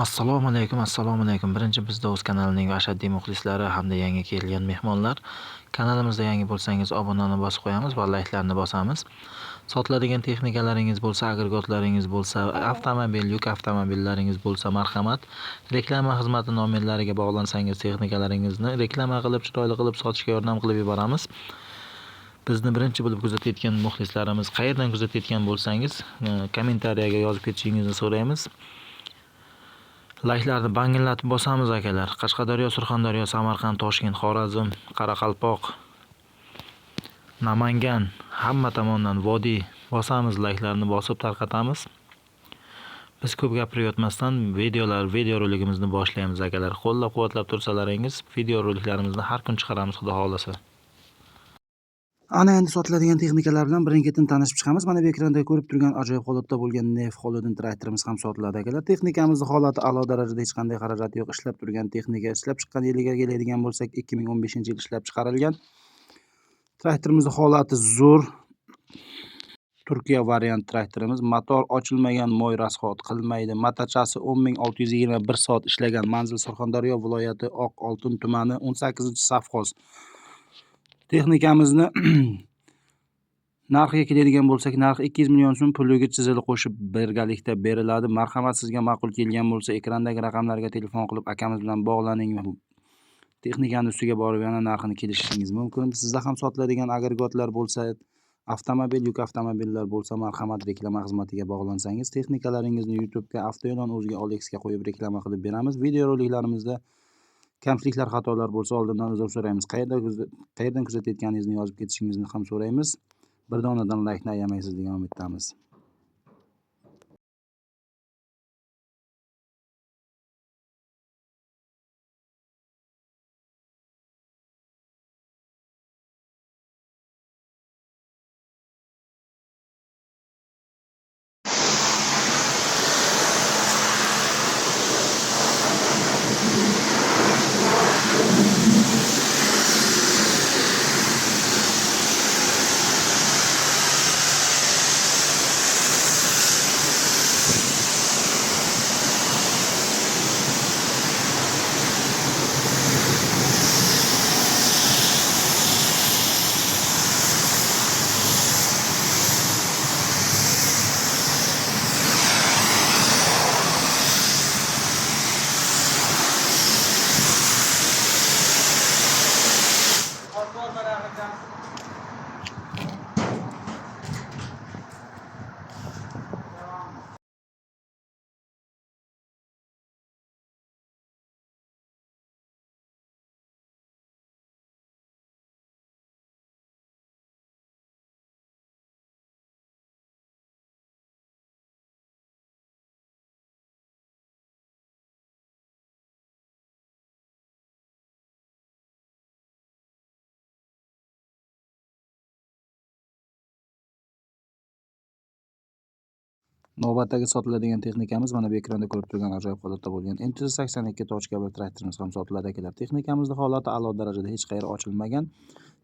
Assalomu alaykum, assalomu alaykum. Birinchi bizda o'z kanalining ashaddiy muxlislari hamda yangi kelgan mehmonlar. Kanalimizda yangi bo'lsangiz, obunani bosib qo'yamiz va layklarni bosamiz. Sotiladigan texnikalaringiz bo'lsa, agregatlaringiz bo'lsa, avtomobil, yuk avtomobillaringiz bo'lsa, marhamat. Reklama xizmati nomerlariga bog'lansangiz, texnikalaringizni reklama qilib, chiroyli qilib sotishga yordam qilib yuboramiz. Bizni birinchi bo'lib kuzatayotgan muxlislarimiz, qayerdan kuzatayotgan bo'lsangiz, kommentariyaga yozib ketishingizni so'raymiz. Layklarni bangillatib bosamiz akalar. Qashqadaryo, Surxondaryo, Samarqand, Toshkent, Xorazm, Qoraqalpoq, Namangan, hamma tomondan vodiy bosamiz, layklarni bosib tarqatamiz. Biz ko'p gapirib yotmasdan videorolikimizni boshlaymiz akalar. Qo'llab-quvvatlab tursalaringiz, videoroliklarimizni har kun chiqaramiz, xudo xohlasa. Ana endi sotiladigan texnikalar bilan birin-ketin tanishib chiqamiz. Mana bu ekranda ko'rib turgan ajoyib holatda bo'lgan Nef Holodin traktorimiz ham sotiladi akalar. Texnikamizni holati a'lo darajada, hech qanday xarajati yo'q. Ishlab turgan texnika, ishlab chiqqan yiliga keladigan bo'lsak, 2015-yil ishlab chiqarilgan. Traktorimizni holati zo'r. Turkiya variant traktorimiz. Motor ochilmagan, moy rasxod qilmaydi. Matachasi 10 621 soat ishlagan. Manzil Surxondaryo viloyati Oq Oltin tumani 18-sovxoz. Texnikamizni narxiga keladigan bo'lsak, narxi 200 million so'm, puliga chizili qo'shib birgalikda beriladi. Marhamat, sizga ma'qul kelgan bo'lsa, ekrandagi raqamlarga telefon qilib akamiz bilan bog'laning. Texnikani ustiga borib yana narxini kelishishingiz mumkin. Sizda ham sotiladigan agregatlar bo'lsa, avtomobil, yuk avtomobillar bo'lsa, marhamat, reklama xizmatiga bog'lansangiz, texnikalaringizni YouTube'ga, Avtoe'lon o'ziga OLXga qo'yib reklama qilib beramiz. Videoroliklarimizda kamchiliklar, xatolar bo'lsa, oldindan uzr so'raymiz. Qayerdan kuzatayotganingizni yozib ketishingizni ham so'raymiz. Bir donadan laykni ayamaysiz degan umiddamiz. Navbatdagi sotiladigan texnikamiz mana bu ekranda ko'rib turgan ajoyib holatda bo'lgan MTZ 82.1 traktorimiz ham sotiladi akalar. Texnikamizning holati a'lo darajada, hech qayeri ochilmagan.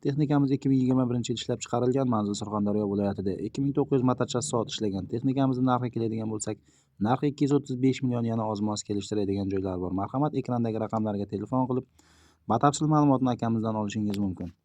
Texnikamiz 2021-yil ishlab chiqarilgan, manzil Surxondaryo viloyatida 2900 motachasi soat ishlagan. Texnikamizning narxiga keladigan bo'lsak, narxi 235 million, yana oz-moz kelishtiradigan joylar bor. Marhamat, ekrandagi raqamlarga telefon qilib, batafsil ma'lumotni akamizdan olishingiz mumkin.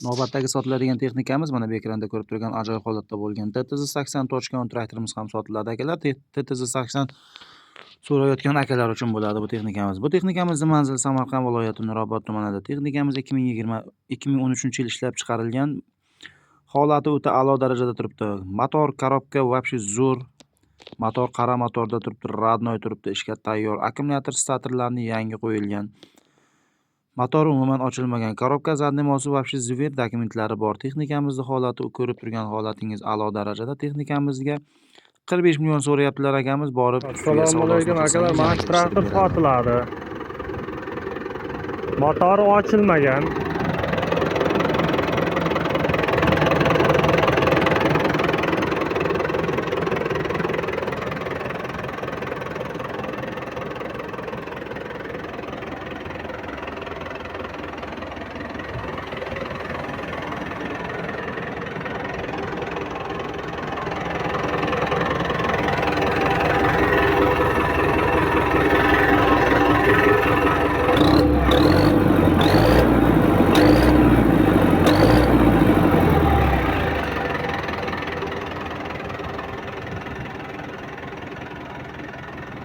Navbatdagi sotiladigan texnikamiz mana bu ekranda ko'rib turgan ajoyib holatda bo'lgan TTZ 80.10 traktorimiz ham sotiladi akalar. TTZ 80 so'rayotgan akalar uchun bo'ladi bu texnikamiz. Bu texnikamizni manzili Samarqand viloyati Nurobod tumanida. Texnikamiz 2013-yil ishlab chiqarilgan. Holati o'ta a'lo darajada turibdi. Motor, korobka вообще zo'r. Motor qara motorda turibdi, родной turibdi, ishga tayyor. Akkumulyator statorlarni yangi qo'yilgan. Motor umuman ochilmagan. Korobka задний mosi вообще zver, dokumentlari bor. Texnikamizni holati ko'rib turgan holatingiz a'lo darajada. Texnikamizga 45 million so'rayaptilar akamiz, borib ustiga Assalomu savdosini alaykum akalar, qilsangiz mana yana shu kelishtirib traktor beradi. sotiladi. Motori ochilmagan.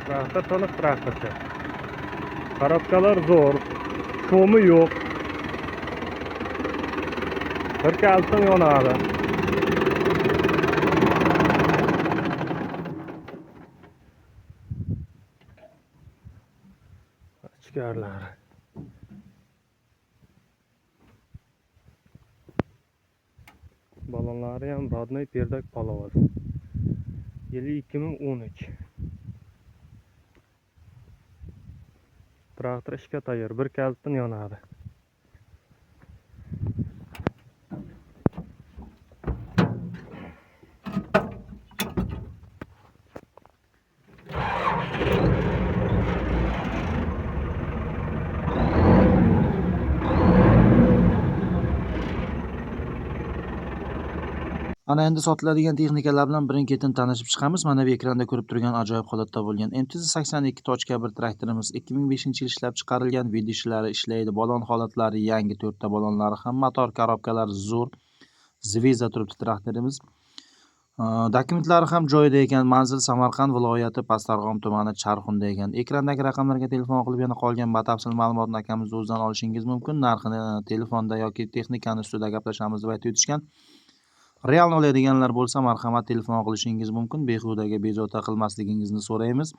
Traktor to'liq traktorcha. Korobkalar zo'r, sho'mi yo'q. Bir kalitdan yonadi. Ichkarilari. Balonlari ham rodnoy perdak polovoz. Yili 2013. Traktor ishga tayyor, bir kalitdan yonadi. Ana endi sotiladigan texnikalar bilan birin-ketin tanishib chiqamiz. Mana bu ekranda ko'rib turgan ajoyib holatda bo'lgan MTZ 82.1 traktorimiz 2005-yil ishlab chiqarilgan, vidishlari ishlaydi, balon holatlari yangi, 4 ta balonlari ham, motor korobkalari zo'r, Zvezda turibdi traktorimiz. Dokumentlari ham joyida ekan. Manzil Samarqand viloyati Pastdarg'om tumani Charxunda ekan. Ekrandagi raqamlarga telefon qilib yana qolgan batafsil ma'lumotni akamiz o'zidan olishingiz mumkin. Narxini telefonda yoki texnikani ustida gaplashamiz deb aytib o'tishgan. Realni oladiganlar bo'lsa, marhamat telefon qilishingiz mumkin. Behudaga bezovta qilmasligingizni so'raymiz.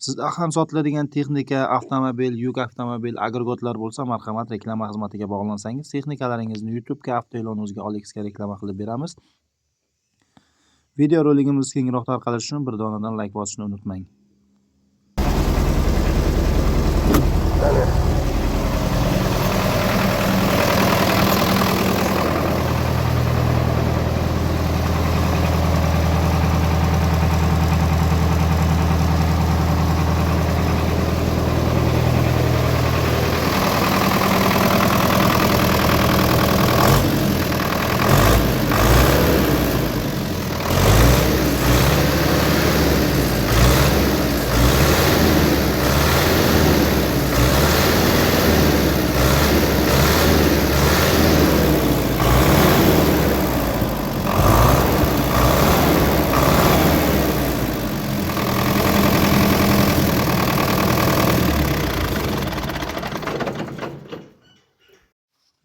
Sizda ham sotiladigan texnika, avtomobil, yuk avtomobil, agregatlar bo'lsa, marhamat reklama xizmatiga bog'lansangiz, texnikalaringizni YouTube'ga, avtoilon.uzga, OLXga reklama qilib beramiz. Videorolikimiz kengroq tarqalishi uchun bir donadan like bosishni unutmang.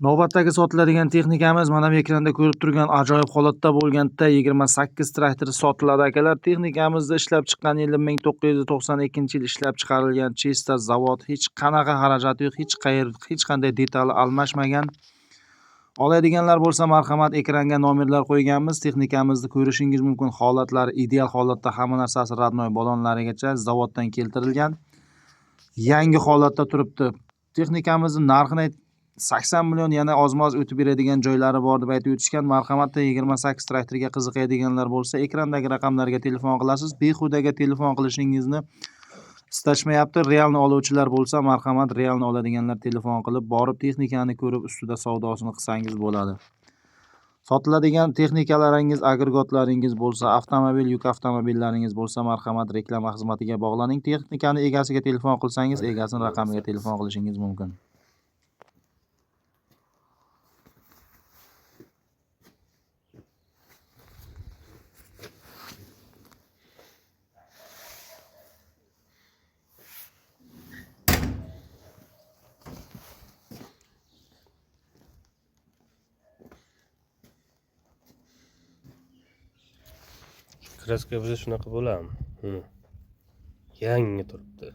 Navbatdagi sotiladigan texnikamiz mana bu ekranda ko'rib turgan ajoyib holatda bo'lgan T28 traktori sotiladi akalar. Texnikamizda ishlab chiqqan yili 1992-yil ishlab chiqarilgan, chista zavod, hech qanaqa xarajati yo'q, hech qayer, hech qanday detali almashmagan. Oladiganlar bo'lsa marhamat, ekranga nomerlar qo'yganmiz. Texnikamizni ko'rishingiz mumkin. Holatlari ideal holatda, hamma narsasi rodnoy balonlarigacha zavoddan keltirilgan. Yangi holatda turibdi. Texnikamizning narxini 80 million, yana ozmoz o'tib beradigan joylari bor deb aytib o'tishgan. Marhamat, T28 traktoriga qiziqadiganlar bo'lsa, ekrandagi raqamlarga telefon qilasiz. Behudaga telefon qilishingizni istashmayapti. Realni oluvchilar bo'lsa, marhamat, realni oladiganlar telefon qilib, borib texnikani ko'rib, ustida savdosini qilsangiz bo'ladi. Sotiladigan texnikalaringiz, agregatlaringiz bo'lsa, avtomobil, yuk avtomobillaringiz bo'lsa, marhamat, reklama xizmatiga bog'laning. Texnikani egasiga telefon qilsangiz, egasining raqamiga telefon qilishingiz mumkin. Kraska biza shunaqa bo'ladimi? Yangi turibdi.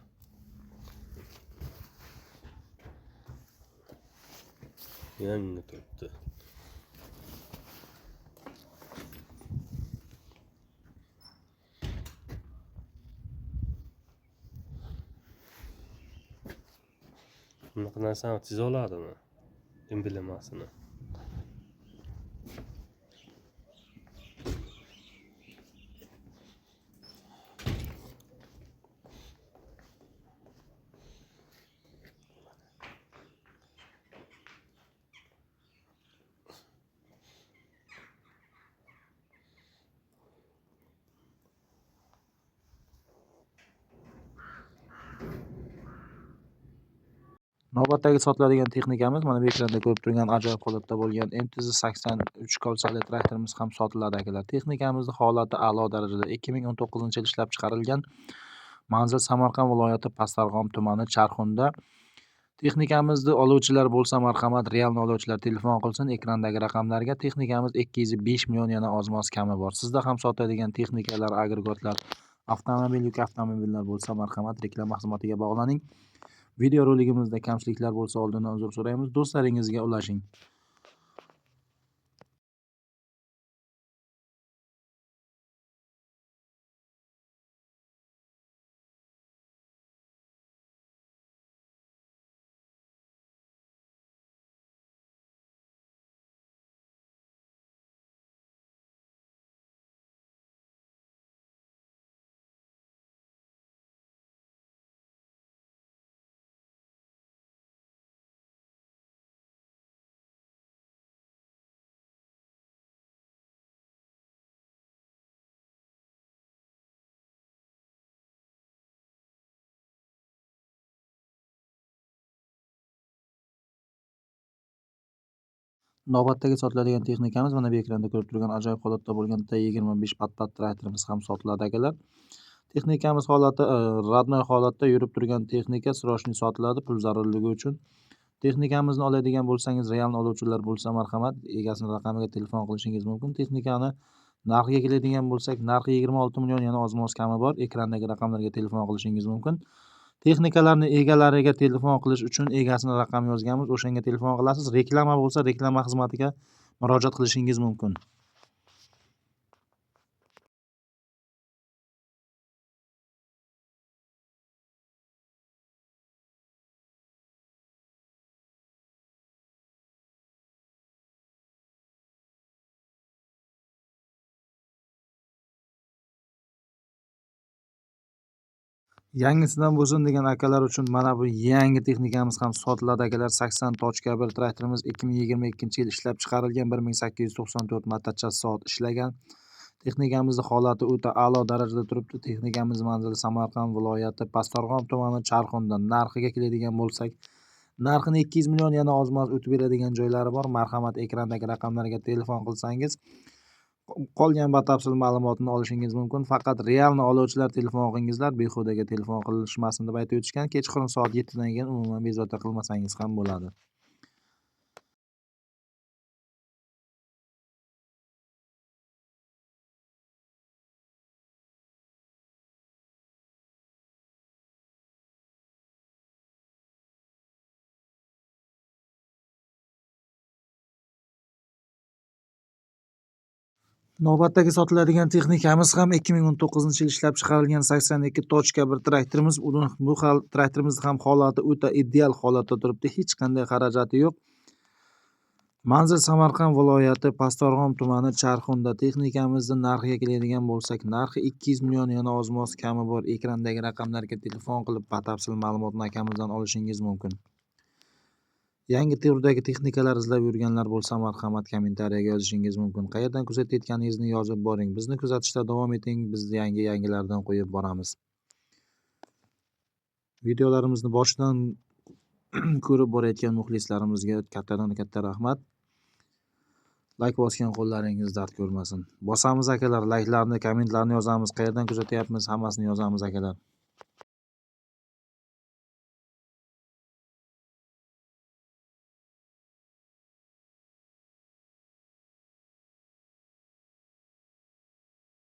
Yangi turibdi. Bunaqa narsani chiza oladimi? Emblemasini. Navbatdagi sotiladigan texnikamiz mana bu ekranda ko'rib turgan ajoyib holatda bo'lgan MTZ 83 kolsali traktorimiz ham sotiladi akalar. Texnikamizning holati a'lo darajada. 2019-yil ishlab chiqarilgan. Manzil Samarqand viloyati Pastdarg'om tumani Charxunda. Texnikamizni oluvchilar bo'lsa marhamat, realni oluvchilar telefon qilsin ekrandagi raqamlarga. Texnikamiz 205 million yana oz-moz kami bor. Sizda ham sotadigan texnikalar, agregatlar, avtomobil, yuk avtomobillar bo'lsa marhamat, reklama xizmatiga bog'laning. Video roligimizda kamchiliklar bo'lsa oldindan uzr so'raymiz. Do'stlaringizga ulashing. Navbatdagi sotiladigan texnikamiz mana bu ekranda ko'rib turgan ajoyib holatda bo'lgan T25 Patpat traktorimiz ham sotiladi akalar. Texnikamiz holati rodnoy holatda yurib turgan texnika, srochniy sotiladi pul zarurligi uchun. Texnikamizni oladigan bo'lsangiz, realni oluvchilar bo'lsa marhamat, egasini raqamiga telefon qilishingiz mumkin. Texnikani narxiga keladigan bo'lsak, narxi 26 million yana oz-moz kami bor. Ekrandagi raqamlarga telefon qilishingiz mumkin. Texnikalarni egalariga telefon qilish uchun egasini raqam yozganmiz, o'shanga telefon qilasiz. Reklama bo'lsa, reklama xizmatiga murojaat qilishingiz mumkin. Yangisidan bo'lsin degan akalar uchun mana bu yangi texnikamiz ham sotiladi akalar. 80.1 traktorimiz 2022-yil ishlab chiqarilgan, 1894 martacha soat ishlagan. Texnikamizning holati o'ta a'lo darajada turibdi. Texnikamiz manzili Samarqand viloyati Pastdarg'om tumani Charxunda. Narxiga keladigan bo'lsak, narxini 200 million yana oz-moz o'tib beradigan joylari bor. Marhamat, ekrandagi raqamlarga telefon qilsangiz qolgan batafsil ma'lumotni olishingiz mumkin. Faqat realni oluvchilar telefon qilingizlar, behudaga telefon qilishmasin deb aytib o'tishgan. Kechqurun soat 7 dan keyin umuman bezovta qilmasangiz ham bo'ladi. Navbatdagi sotiladigan texnikamiz ham 2019-yil ishlab chiqarilgan 82.1 traktorimiz. Bu traktorimizning ham holati o'ta ideal holatda turibdi. Hech qanday xarajati yo'q. Manzil Samarqand viloyati Pastdarg'om tumani Charxunda. Texnikamizning narxiga keladigan bo'lsak, narxi 200 million yana oz-moz kami bor. Ekrandagi raqamlarga telefon qilib batafsil ma'lumotni akamizdan olishingiz mumkin. Yangi turdagi texnikalar izlab yurganlar bo'lsa marhamat, kommentariyaga yozishingiz mumkin. Qayerdan kuzatayotganingizni yozib boring. Bizni kuzatishda davom eting. Biz yangi yangilardan qo'yib boramiz. Videolarimizni boshidan ko'rib borayotgan muxlislarimizga kattadan katta rahmat. Like bosgan qo'llaringiz dard ko'rmasin. Bosamiz akalar, likelarni, kommentlarni yozamiz. Qayerdan kuzatyapmiz, hammasini yozamiz akalar.